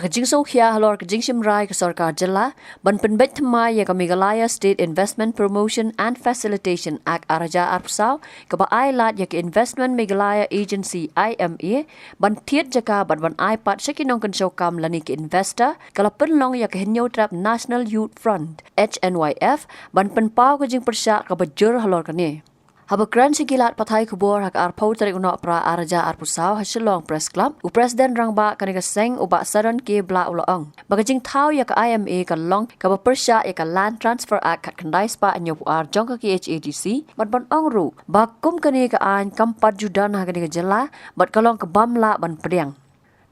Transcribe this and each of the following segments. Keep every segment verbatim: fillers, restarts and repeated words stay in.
Ka jingsngewkhia halor ka jingshim rai ka sorkar jylla ban pynbeit thymmai ïa ka Meghalaya State Investment Promotion and Facilitation Act ar hajar arphew saw, kaba ai lad ïa ka Investment Meghalaya Agency, I M A, ban thied jaka bad ban ai pat sha ki nongkynshew kam lane ki investor, ka la pynlong ïa ka Hynñiewtrep National Youth Front, H N Y F, ban pynpaw ka jingpyrshah kaba jur halor kane. Haba kren sha ki lad pathai khubor ha ka arphew tarik u Nohprah ar hajar arphew saw ha Shillong Press Club, u President Rangbah kane ka seng, u Bah Saron K Blah, u la ong ba ka jingthaw ïa ka I M A ka long kaba pyrshah ïa ka Land Transfer Act khatkhyndai spah hynñiewphew ar jong ka K H A D C, bad ban ong ruh ba kum kane ka aiñ kam pat ju don ha kane ka jylla bad ka long ka bym lah ban pdiang.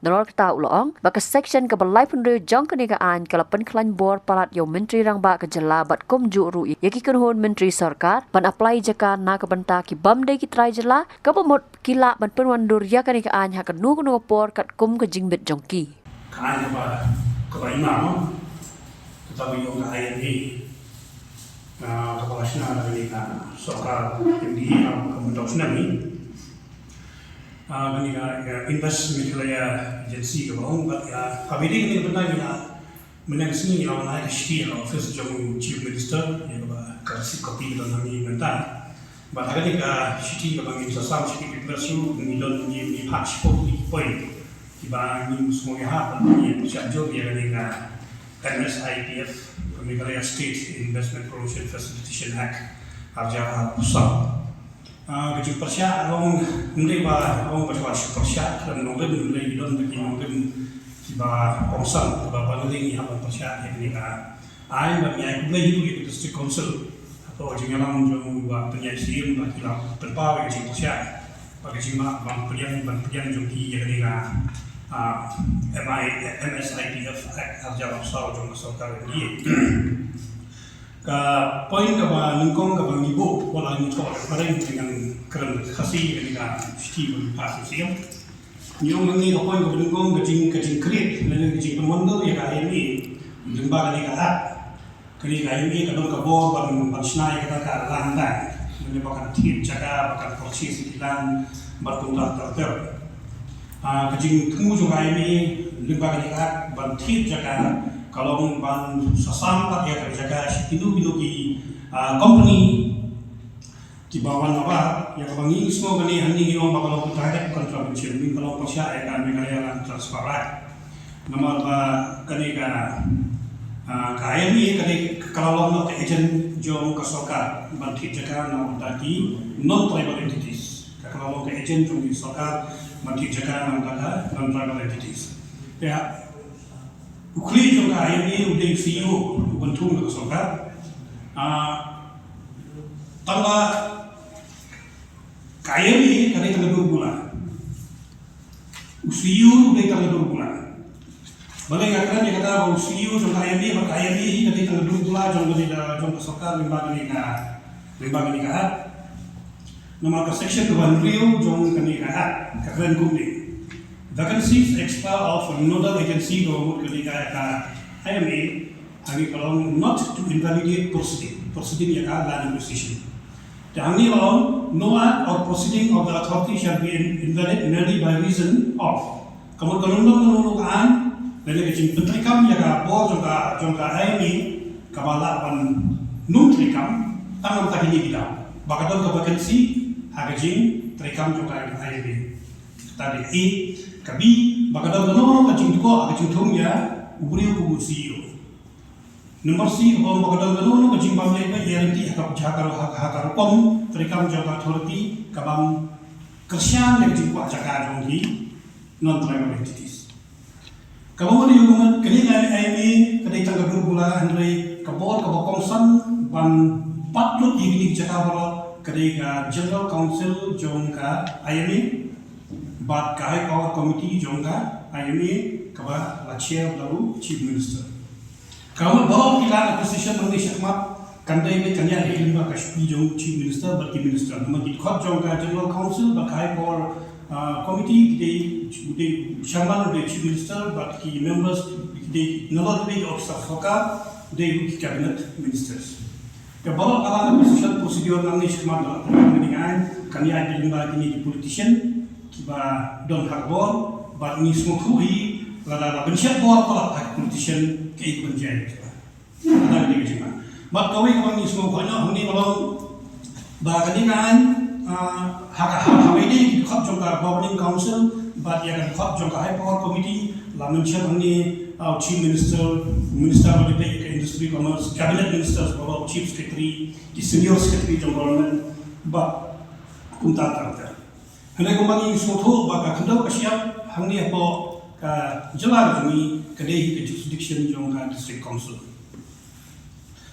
Nalor kata, u la ong ba ka section kaba laiphew hynriew jong kane ka aiñ ka la pynkhlaiñ bor palat ïa u Myntri Rangbah ka jylla bad kumjuh ruh ïa ki kynhun myntri sorkar ban apply jaka na ka bynta ki bym dei ki trai jylla, kaba mut ki lah ban pynwandur ïa kane ka aiñ ha kano kano ka por katkum ka jingmit jong ki. Ka aiñ kaba, kaba ima, no? Kata ba ïong ka I M A, ah, kaba la shna da kane ka sorkar M D A ha ka mynta u snem hi. Ah, kane ka, ka Invest Meghalaya Agency kaba ong, bad ka, kaba ïadei kane ka bynta, ngi la, mynne ka sngi ngi la wan ai ka shithi ha ka office jong u Chief Minister, ïa kaba ka receipt copy ka don hangne mynta. Bad ha kane ka shithi kaba ngin sa sam sha ki press ruh, ngi don, ngi, ngi phah shiphew tylli ki point kiba ngin sngewbha ban ïa pyrshah jur ïa kane ka M S I P F, ka Meghalaya State Investment Promotion Facilitation Act, ar hajar arphew saw. Ah, ka jingpyrshah, ong, ym dei ba, ong ba ka jingpyrshah ka nongrim, ym dei, don ba ki nongrim kiba kongsan, kiba ban lyngngoh ban pyrshah ïa kane ka aiñ. Bad ngi ai khublei hi ruh ïa ka District Council, hapoh jingïalam jong u Bah Pynïaid Syiem, ba ki la pynpaw ïa ka jingpyrshah, ba ka jingma ban pdiang, ban pdiang jong ki ïa kane ka, ah, M I, M S I P F Act ar hajar arphew saw jong ka sorkar N D A. Ka point kaba nyngkong kaba ngi buh, wat la ngi thoh ïa ka phareng, ngan kren ka Khasi ïa kane ka shithi ba ngi pass sha shisien. Ngi ong hangne ka point kaba nyngkong, ka jing, ka jingkriet lane ka jingpynwandur ïa ka I M A lyngba kane ka act. Kane ka I M A ka don ka bor ban, ban shna ïa kata ka land bank, lane ba kan thied jaka, ba kan purchase ïa ki land bad kumta ter ter. Ah, ka jingthmu jong ka I M A lyngba kane ka act ban thied jaka ka long ban sa sam pat ïa ka jaka sha kino kino ki, ah, company kiba wan nabar. Ïa kaba ngi sngew kane hangne ngi ong ba ka long ka direct contravention, ka long pyrshah ïa ka Meghalaya Land Transfer Act. Namar ba kane ka, ah, ka I M A kane ka la long noh ka agent jong ka sorkar ban thied jaka na bynta ki non-tribal entities. Ka la long ka agent jong ka sorkar ban thied jaka na bynta ka non-tribal entities. Te u khlieh jong ka I M A u dei u C E O uban thung da ka sorkar. Ah, tang ba ka I M A ka dei tang ka dur bula. U C E O u dei tang ka dur bula. Balei nga kren ïa kata ba u C E O jong ka I M A, ba ka I M A hi ka dei tang ka dur bula jong ka, jong ka sorkar lyngba kane ka, lyngba kane ka act. Namar ka section kaba hynriew jong kane ka act ka kren kumne: vacancies, expel of nodal agency, kaba mut kane ka, ka I M A, hangne ka long not to invalidate proceeding, proceeding ïa ka land acquisition. Te hangne ka long, no act or proceeding of the authority shall be in-, invalid merely by reason of. Ka mut ka nongdon kano kano ka aiñ lane ka jingpyntreikam ïa ka bor jong ka, jong ka I M A kaba lah ban nongtreikam tang namar kine ki daw: ba ka don ka vacancy ha ka jingtreikam jong ka I M A. Kata dei A. Ka B, ba ka don kano kano ka jingdukor ha ka jingthung ïa u briew kum u C E O. Number C, ba ka don kano kano ka jingbym ïai peit ïa lynti ha ka, ha ka, ha ka rukom treikam jong ka authority ka bym kyrshan ïa ka jingkwah jaka jong ki non-tribal entities. Kaba mut ïa u mut kane ka I M A ka dei tang ka dur bula, hynrei ka bor kaba kongsan ban bat lut ïa kine ki jaka baroh ka dei ka General Council jong ka I M A bad ka High Power Committee jong ka I M A kaba la chair da u Chief Minister. Ka mut baroh ki land acquisition nangne shakhmat kan dei beit kan ïaid lyngba ka shuki jong u Chief Minister bad ki Minister. Namar ki dkhot jong ka General Council bad ka High Power, ah, Committee ki dei, u dei chairman u dei Chief Minister bad ki members ki dei nalor ki dei ki officer sorkar, u dei ruh ki cabinet ministers. Te baroh ka land acquisition procedure nangne shakhmat ba la pynlong mynne kan ïaid lyngba kine ki politician kiba don ha ka bor, bad ngi sngewthuh hi Lada la pynshet bor palat ha ka politician, kaei kaban jia ïa ka jylla. Kata ka dei ka jingma. Bad kawei kaba ngi sngewkmen hangne ka long ba ka dei ka aiñ, ah, ha ka, ha ka, ha kawei de ki dkhot jong ka Governing Council bad ïa ka dkhot jong ka High Power Committee, la mention hangne, ah, Chief Minister, Minister ba dei ka Industry, Commerce, Cabinet Ministers, baroh, Chief Secretary, ki Senior Secretary jong Government, bad kumta ter ter. Hynrei kumba ngi sngewthuh ba ka khyndew ka shyiap hangne hapoh ka jylla ka jong ngi ka dei hi ka jurisdiction jong ka District Council.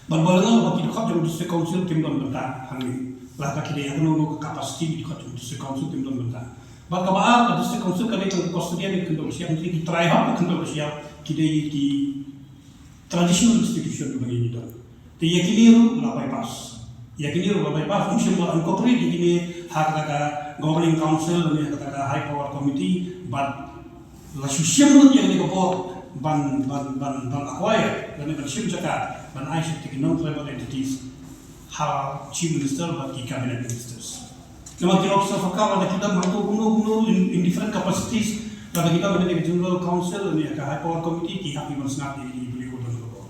Bad ba la nga ba ki dkhot jong District Council kim don bynta hangne. La ka ki dei ha kano kano ka capacity ki dkhot jong District Council kim don bynta. Bad kaba ar, ka District Council ka dei tang ka custodian ka khyndew ka shyiap, ki trai hok ka khyndew ka shyiap, ki dei ki traditional institution kaba ngi don. Te ïa kine ruh la bypass. Ïa kine ruh la bypass, ym shym la incorporate ïa kine ha kata ka Governing Council ne ha kata ka High Power Committee, bad la shu shim lut ïa kane ka bor ban, ban, ban, ban acquire, lane ban shim jaka ban ai sha ki non-tribal entities ha Chief Minister bad ki Cabinet Ministers. Namar ki officer sorkar lada ki don hangto kumno kumno in, in different capacities, lada ki don ha ka General Council ne ka High Power Committee, ki hap ban sngap ïa ki briew ba don ha ka bor.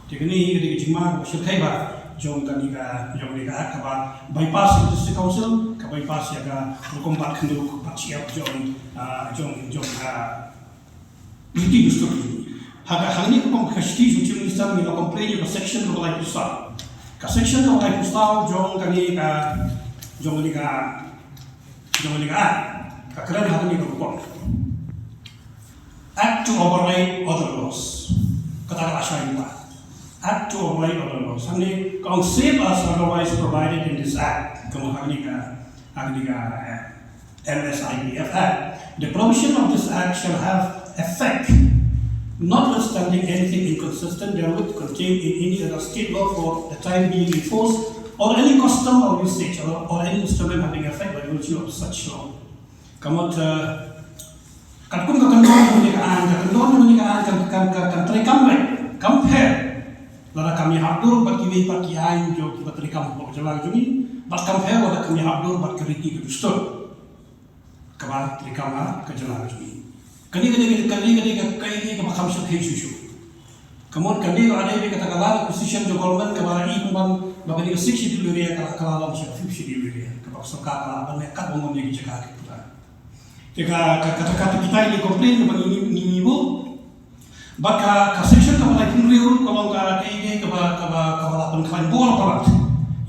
Te kane hi ka dei ka jingma kaba shyrkhei bha jong kane ka, jong kane ka act, kaba bypass ïa ka District Council, ka bypass ïa ka rukom bat khyndew bat shyiap jong, ah, jong, jong ka riti dustur. Ha ka, hangne ka pom ka shithi jong u Chief Minister ngi la complain ïa ka section kaba laiphew saw. Ka section kaba laiphew saw jong kane ka, jong kane ka, jong kane ka act, ka kren ha kane ka rukom. Act to override other laws. Kata ka la shai ba. Act to override other laws. Hangne ka ong, save as otherwise provided in this act. Ka ong hangne ka, hangne ka, eh, M S I B F Act. The provision of this act shall have effect notwithstanding anything inconsistent therewith contained in any other state law for the time being in force, or any custom or usage, or, or any instrument having effect by virtue of such law. Ka mut, eh, katkum ka kyndon jong kane ka aiñ, ka kyndon jong kane ka aiñ kan, kan, kan, kan treikam beit, kam pher. Lada kam ïahap dur bad kiwei pat ki aiñ jong kiba treikam hapoh jylla jong ngi, bad kam pher lada kam ïahap dur bad ka riti ka dustur kaba treikam ha ka jylla jong ngi. Kane, kane, kane, kane, kane, kane kaba kham shyrkhei shuh shuh. Ka mut kane ka dei kata ka land acquisition jong government kaba la i kumban ba kane ka Sixth Schedule area ka la, ka la long sha ka Fifth Schedule area, kaba ka sorkar ka la ban leh kat ba mon ïa ki jaka ki puta. Te ka, ka, kata, kata kita ki complain kaba ngi, ngi, ngi buh. Bad ka, ka section kaba laiphew hynriew ka long ka, ka, ka, kaba, kaba, kaba la pynkhlaiñ bor palat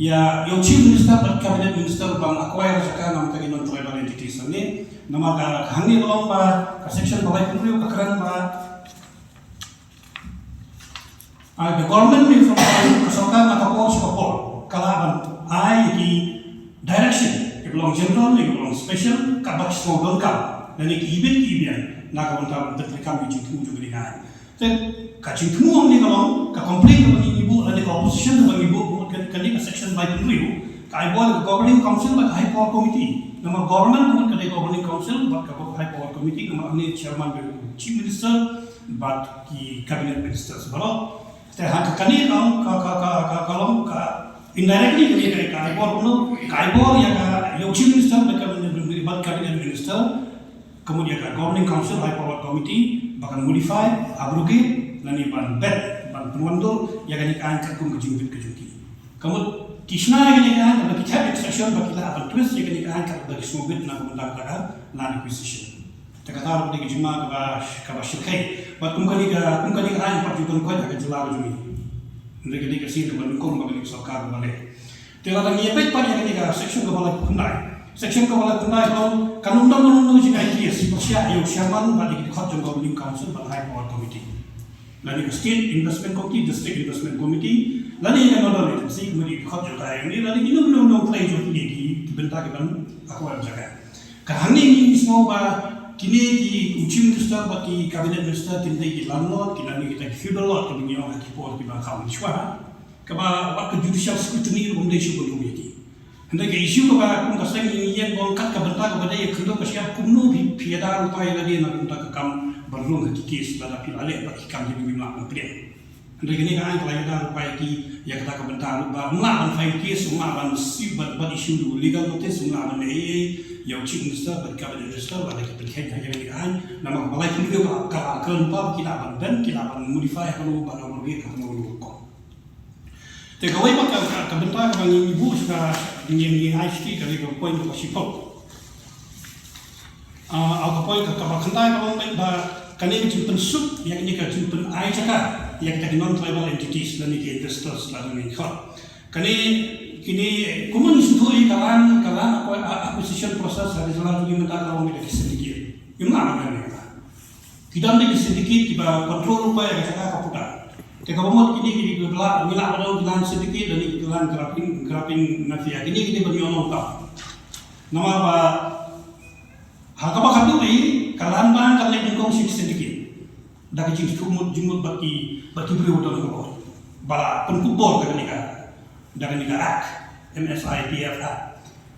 ïa, ïa u Chief Minister bad Cabinet Minister ban acquire jaka na bynta ki non-tribal entities hangne. Namar ka, ka hangne ka long ba ka section ba laiphew hynriew ka kren ba, ah, the government may from time, ka sorkar na ka por sha ka por ka lah ban ai ki direction, kiba long general ne kiba long special, kaba ki sngewdonkam lane ki ibit ki ibiang na ka bynta ban treikam ïa ki jingthmu jong kane ka aiñ. Te ka jingthmu hangne ka long, ka complain kaba ngi, ngi buh lane ka opposition kaba ngi buh, buh ka, kane ka section laiphew hynriew ka ai bor ïa ka Governing Council bad ka High Power Committee. Namar government ka mut ka dei Governing Council bad ka High Power Committee, namar hangne chairman ka dei u Chief Minister bad ki Cabinet Ministers baroh. Te ha ka, kane ka long ka, ka, ka, ka, ka long ka indirectly kane ka, ka ai bor kumno, ka ai bor ïa ka, ïa u Chief Minister bad Cabinet, bad Cabinet Minister, ka mut ïa ka Governing Council High Power Committee ba kan modify, abrogate lane ban bet, ban pynwandur ïa kane ka aiñ katkum ka jingbit ka jong ki. Ka mut ki shna ïa kane ka aiñ, ba ki thep ïa ka section ba ki lah ban twist ïa kane ka aiñ katba ki sngewbit na ka bynta kata ka land acquisition. Te kata ruh ka dei ka jingma kaba, kaba shyrkhei. Bad kum kane ka, kum kane ka aiñ pat ju pynkoit ha ka jylla ka jong ngi. Hynrei ka dei ka sien kaba nyngkong ba kane ka sorkar kaba leh. Te lada ngi ïa peit pat ïa kane ka section kaba laiphew khyndai. Section kaba laiphew khyndai ka ong, kan ym don, ym don jingïaid case pyrshah ïa u chairman bad ïa ki dkhot jong Governing Council bad High Power Committee, lane ka State Investment Committee, District Investment Committee, lane ïa ka nodal agency, kumne ki dkhot jong ka ïa ngi, lane kino kino kino khlei jong kine ki, ki bynta kiban acquire jaka. Ka hangne ngi sngew ba kine ki, u Chief Minister bad ki Cabinet Minister kin dei ki landlord, kin dei kita ki feudal lord, kiba ngi ong ha ki por kiba kham mynshuwa, kaba wat ka judicial scrutiny ruh ym dei shuh ban rung ïa ki. Hynrei ka issue kaba kum ka seng ngi ïeng bong kat ka bynta kaba dei ïa khyndew ka shyiap, kumno phi, phi ïada lypa ïa lade na ka bynta ka kam ban rung ha ki case lada phi la leh bad ki kam kiba ngim lah ban pdiang. Hynrei kane ka aiñ ka la ïada lypa ïa ki ïa kata ka bynta ruh ba ym lah ban file case, ym lah ban sue, ban, ban issue legal notice, ym lah ban leh ei ei. ïa u Chief Minister bad Cabinet Minister lada ki pynkheiñ ha ïa kane ka aiñ, namar ba la ki video ka, ka, ka kren ba ki lah ban bend, ki lah ban modify ha kano, ban abrogate ha kano kano ka rukom. Te kawei pat ka, ka, ka bynta kaba ngi buh sha ka, ngi, ngi ai shuti ka dei ka point kaba shiphew. Ah, ka point ka, kaba khyndai ka long ba kane ka jingpynsuk ïa kane ka jingpynai jaka ïa kita ki non-tribal entities lane ki investors lada ngin khot. Kane, kine, kumno ngi sngewthuh ïa ka land, ka land acqui-, a-, acquisition process ha ka jylla jong ngi mynta ka long da ki syndicate. Ym lah ban ïa kata. Ki don da ki syndicate kiba control ruh ïa ka jaka ka puta. Te kaba mut kine ki dei kiba lah, ngi lah ban ong ki land syndicate lane ki land grabbing, grabbing mafia. Kine ki dei ban ïoh nongkam. Namar ba ha kaba khatduh hi ka land bank ka leit nyngkong sha ki syndicate. Da ka jingsngewmut jingmut bad ki, bad ki briew ba don ha ka bor. Ba la pynkup bor da kane ka, da kane ka Act, M S I P F Act.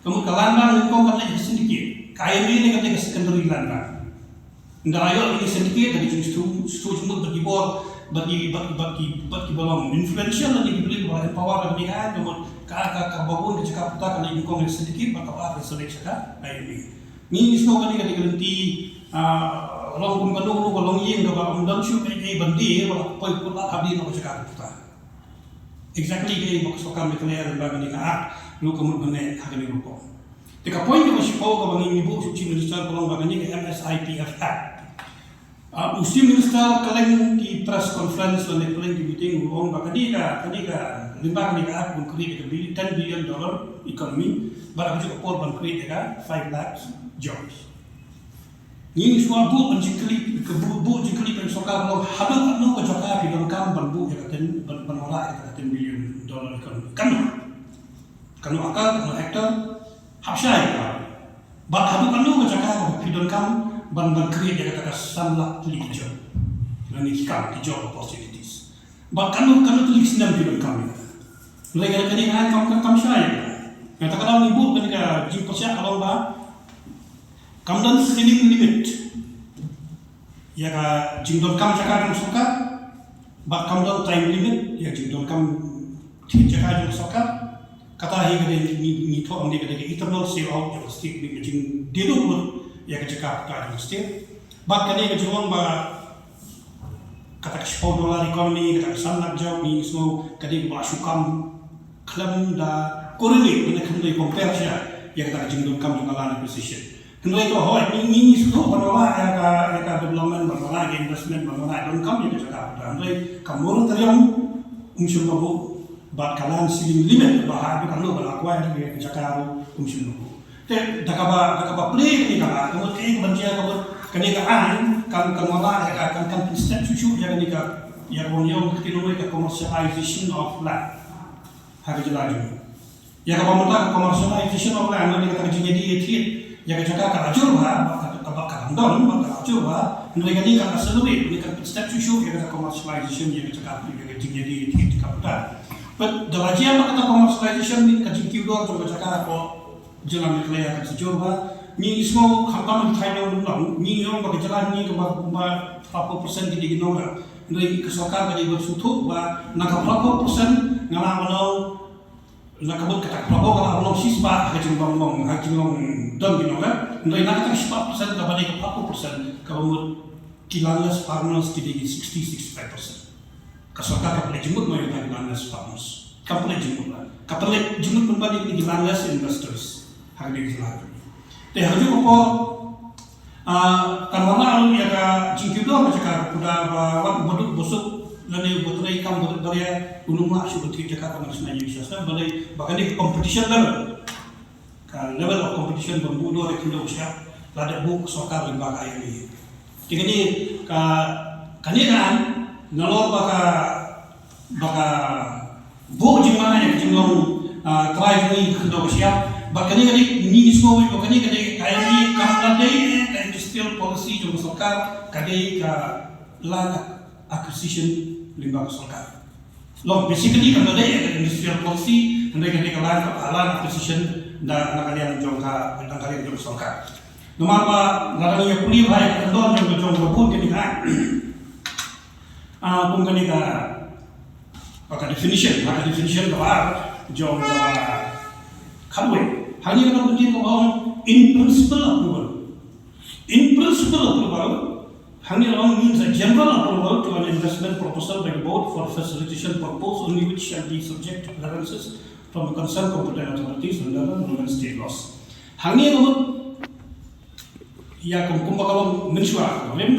Ka mut ka land bank nyngkong ka leit ha ki syndicate. Ka I M A ne ka leit ka secondary land bank. Ynda la ïoh ïa ki syndicate da ki jingsngewthuh, sngewthuh jingmut bad ki bor, bad ki, bad, bad ki, bad kiba long influential lane ki briew ba empower da kane ka, ka mut ka, ka, kaba bun ka jaka puta ka leit nyngkong ïa ki syndicate bad kaba ar ka leit sha ka I M A. Ngi sngew kane ka dei ka lynti, ah, long kum kano kano ka longïing kaba ym don shuh kaei kaei ban die, ba la poi kut lad hadien ka jaka ka puta. Exactly kaei ba ka sorkar Meghalaya lyngba kane ka Act ruh ka mut ban leh ha kane ka rukom. Te ka point kaba shiphew kaba ngi buh sha u Chief Minister ka long ba kane ka M S I P F Act. Ah, u Chief Minister kylleng ki press conference lane kylleng ki meeting u ong ba kane ka, kane ka, lyngba kane ka Act ban create ka bil-, ten billion dollar economy, bad ha kajuh ka por ban create ka five lakh jobs. Ngi shu buh ban jingkylli, ka buh, buh jingkylli ka sorkar ba long haduh katno ka jaka phi donkam ban buh ïa ka ten, ban, ban wanrah ïa ka ten billion dollar economy. Katno? Katno acre, katno hectare? Hap shai ka. Bad haduh katno ka jaka ka phi donkam ban, ban create ïa kata ka san lak tylli ki job. Lane ki kam, ki job opportunities. Bad katno, katno tylli ki snem phi donkam ïa kata. Lei kane ka kam, kam, kam shai ïa kata. Kata ka daw ngi buh kane ka jingpyrshah ka long ba kam don ceiling limit ïa ka jingdonkam jaka jong sorkar, bad kam don time limit ïa ka jingdonkam thied jaka jong sorkar. Kata hi ka dei ngi, ngi thoh ngi ka dei ka eternal sell out jong ka state, ka jingdie duh lut ïa ka jaka puta jong ka state. Bad ka dei ka jinglong ba kata ka shiphew dollar economy, kata ka san lak job, ngi sngew ka dei kaba shu kam khlem da correlate, lane khlem da compare sha ïa kata ka jingdonkam jong ka land acquisition. Hynrei to hooid, ngi, ngi, ngi sngewthuh ban wanrah ïa ka, ïa ka development, ban wanrah ïa ka investment, ban wanrah ïa ka donkam ïa ka jaka. Hynrei ka moratorium um shym la buh, bad ka land ceiling limit ba haduh katno ban acquire ïa ka jaka ruh um shym la buh. Te da kaba, da kaba plie kane ka, ka mut kaei kaban jia, ka mut kane ka aiñ kan, kan wanrah ïa ka, kan, kan pynstep shuh shuh ïa kane ka, ïa ka ban ong ka, ka commercialization of land ha ka jylla jong ngi. Ïa kaba mynta ka commercialization of land, lane kata ka jingïadie ïathied ïa ka jaka ka la jur bha, bad ka, ka, bad ka dang don, bad ka la jur bha, hynrei kane kan accelerate, lane kan pynstep shuh shuh ïa kata commercialization, ïa ka jaka, ïa ka jingïadie ïathied jaka puta. Bad da la jia kata commercialization, lane ka jingkiew dor jong ka jaka hapoh jylla Meghalaya kan sa jur bha. Ngi sngew khamtam ki thaiñ nongdon, ngi ong ba ka jylla ngi kaba, ba phraphew percent ki dei ki nongrep. Hynrei ka sorkar ka dei ban sngewthuh ba na ka phraphew percent nga lah ban ong, na ka mut kata ka phraphew ka lah ban long shispah ha ka jingbym long, ha ka jinglong don ki nongrep. Hynrei na kata ka shispah percent kaba dei ka phraphew percent kaba mut ki landless farmers ki dei ki sixty, sixty-five percent. Ka sorkar ka pynleit jingmut mo ïa ki landless farmers. Ka pynleit jingmut la. Ka pynleit jingmut pynban ïa ki landless investors. Ha kane ka jylla. Te ha kajuh ka por, ah, kan wanrah ruh ïa ka jingkiew dor ka jaka, ka kuda ba wat u baduk ba suk lane u batrei kam ba baria un ym lah shuh ban thied jaka ka ban shna ïing shna sem, balei ba kane ka competition level. Ka level of competition ban buh dor ïa ka khyndew ka shyiap, lada buh ka sorkar lyngba ka I M A. Te kane ka, kane ka aiñ, nalor ba ka, ba ka buh jingma ïa ka jinglong, ah, trai jong ngi ka khyndew ka shyiap, bad kane ka dei, ngi sngew ba kane ka dei, I M A kam la dei ka industrial policy jong ka sorkar, ka dei ka land acquisition lyngba ka sorkar. Long, basically, kam da dei ka industrial policy, hynrei ka dei ka land, ka land acquisition na, na ka liang jong ka, na ka liang jong ka sorkar. Namar ba lada ngi ïa pule bha ïa ka kyndon jong ka, jong ka bun kane ka, ah, kum kane ka, ba ka definition, ba ka definition kaba ar jong ka khatwei. Hangne ka dang pynjin ka ong in principle approval. In principle approval, hangne ka ong means a general approval to an investment proposal by the board for facilitation purpose, only which shall be subject to clearances from the concerned competent authorities under the relevant state laws. Hangne ka mut ïa kum kumba ka long mynshuwa, rim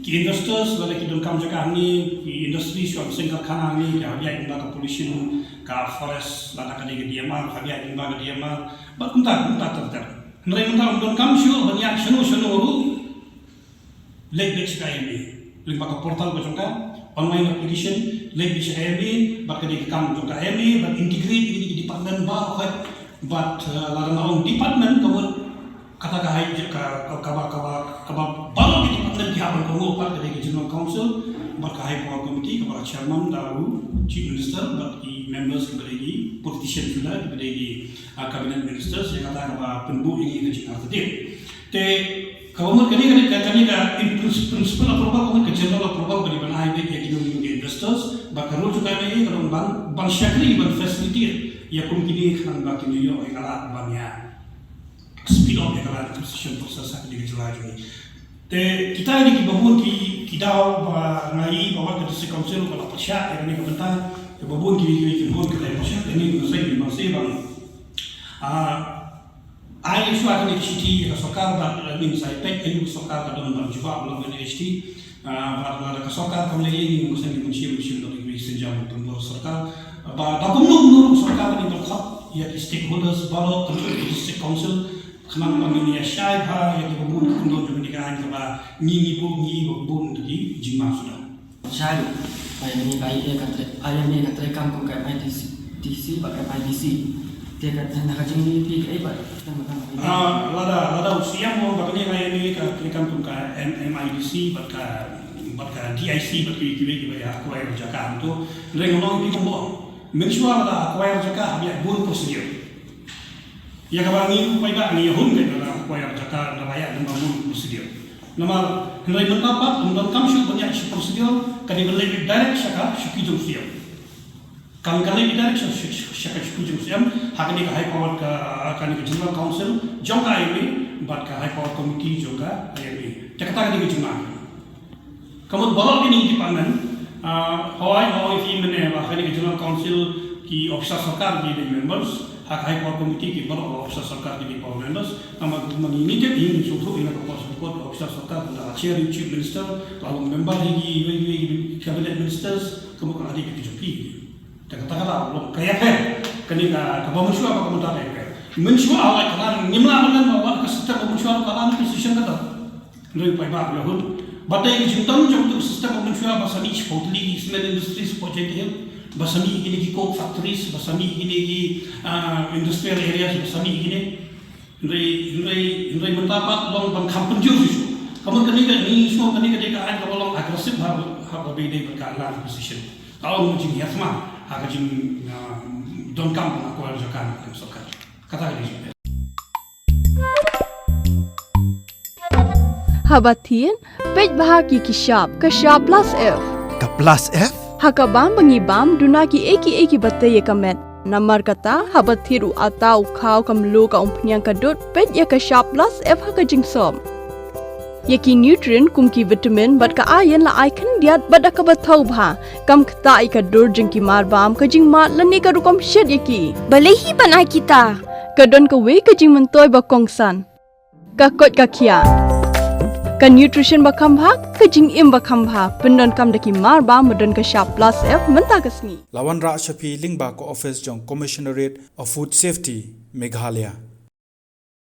ki investors lada ki donkam jaka hangne, ki industry shuwa mynsiem karkhana hangne, ki hap ïaid lyngba ka pollution, ka forest, lada ka dei ka D M R, hap ïaid lyngba ka D M R, bad kumta kumta ter ter. Hynrei mynta ym donkam shuh ban ïaid shano shano ruh, leit beit sha ka I M A lyngba ka portal ka jong ka, online application, leit beit sha ka I M A, bad ka dei ka kam jong ka I M A ban integrate ïa kine ki department baroh, bad, eh, lada nga ong department ka mut kata ka hai ka, ka, kaba, kaba, kaba baroh ki department ki hap ban kohnguh pat, ka dei ka General Council bad ka High Power Committee kaba la chairman da u Chief Minister bad ki members kiba dei ki politician suda, kiba dei ki, ah, cabinet ministers, ïa kata kaba pynbuh ïa ngi ka jingartatien. Te kaba mut kane, kane, kane ka in prin-, principle approval, ka mut ka general approval ba dei ban ai beit ïa kino kino ki investors, bad ka rule jong ka I M A ka long ban, ban shakri, ban facilitate ïa kum kine khnang ba kin ïoh ïa ka lad ban ïa speed up ïa ka land acquisition process ha kane ka jylla jong ngi. Te kita ki dei kiba bun ki, ki daw ba nga i ba wat ka District Council ka la pyrshah ïa kane ka bynta, kiba bun ki, ki, ki bun ki la pyrshah, te ngi ngin sa ïa ban sa ïa ban, ah, ai shuwa kane ka shithi ïa ka sorkar bad, I mean, sa ïa peit ïa ka sorkar ka don ban jubab lang kane ka shithi. Ah, bad lada ka sorkar kam leh ïa ngi, ngin sa ïa ban shim, shim da ki senjam ban pynbor sorkar. Ba da kumno kumno ruh sorkar ka dei ban khot ïa ki stakeholders baroh, ka District Council, khnang ba ngin ïa shai bha ïa kiba bun ki kyndon jong kane ka aiñ kaba ngi, ngi bun, ngi bun da ki jingma suda. Shai ruh ba ïa kane ka I M A ka trei, I M A ka trei kam kum ka M I D C, D C bad ka M I D C. Te ka, na ka jingmih phi kaei ba, tang ba tang ba. Ah, lada, lada u Siem u ong ba kane ka I M A ka trei kam kum ka M-, M I D C bad ka, bad ka D I C bad kiwei kiwei kiba ïa acquire jaka hangto. Hynrei nga ong ïa phi kumba ong, mynshuwa lada acquire jaka hap ïa bun procedure. Ïa kaba ngi ruh paidbah ngi ïa hun kane lada acquire jaka, lada ïa don ba bun procedure. Namar hynrei mynta pat ym donkam shuh ban ïa shu procedure, ka dei ban leit direct sha ka shuki jong u Siem. Kan ka leit direct sha, sha, sha ka shuki jong u Siem, ha kane ka high power ka, kane ka General Council jong ka I M A bad ka High Power Committee jong ka I M A. Te kata ka dei ka jingma. Ka mut baroh kine ki department, ah, hooid, hooid, phi mynne ba ha kane ka General Council ki officer sorkar ki dei members, ha ka High Power Committee ki baroh officer sorkar ki dei power members. Namar kumba ngi tip, ngi sngewthuh ïa ka por sha ka por, ka officer sorkar, kumta la chair u Chief Minister, la long member hi ki, ki, ki, ki cabinet ministers, ka mut ka la dei ki jong ki. Te kata ka long ka ïapher, kane ka, kaba mynshuwa ba ka mynta ka ïapher. Mynshuwa hooid ka la, ngim lah ban ong ba wat ka system ba mynshuwa ka la, ka position kata. Hynrei paidbah ïa hun. Ba dei ka jingdon jong ka system ba mynshuwa ba sa mih shiphew tylli ki cement industries hapoh Jaintia Hills, ba sa mih kine ki coke factories, ba sa mih kine ki, ah, industrial areas, ba sa mih kine. Hynrei, hynrei, hynrei mynta pat long ban kham pynjur shuh shuh. Ka mut kane ka, ngi sngew kane ka dei ka aiñ kaba long aggressive ha, ha kaba ïadei bad ka land acquisition. Ka long ka jinghiar thma ha ka jing, ah, donkam ban acquire jaka na ka sorkar. Kata ka dei jingpeit. Haba thied, peit bha ïa ki shap, ka shap plus F. Ka plus F? Ha ka bam ba ngi bam, duna kiei kiei kiba tei ïa ka met. Namar kata, haba thied u atta, u khaw, ka mluh, ka umphniang, ka dud, peit ïa ka shap plus F ha ka jingsop. Ïa ki nutrient kum ki vitamin bad ka iron la ai khyndiat bad da kaba thaw bha. Kam ktah ïa ka dur jong ki marbam, ka jingmad lane ka rukom shet ïa ki. Balei hi ban ai kita? Ka don kawei ka jingmyntoi ba kongsan. Ka koit ka khiah. Ka nutrition ba kham bha, ka jingim ba kham bha. Pyndonkam da ki marbam ba don ka shap plus F mynta ka sngi. La wanrah sha phi lyngba ka office jong Commissionerate of Food Safety, Meghalaya.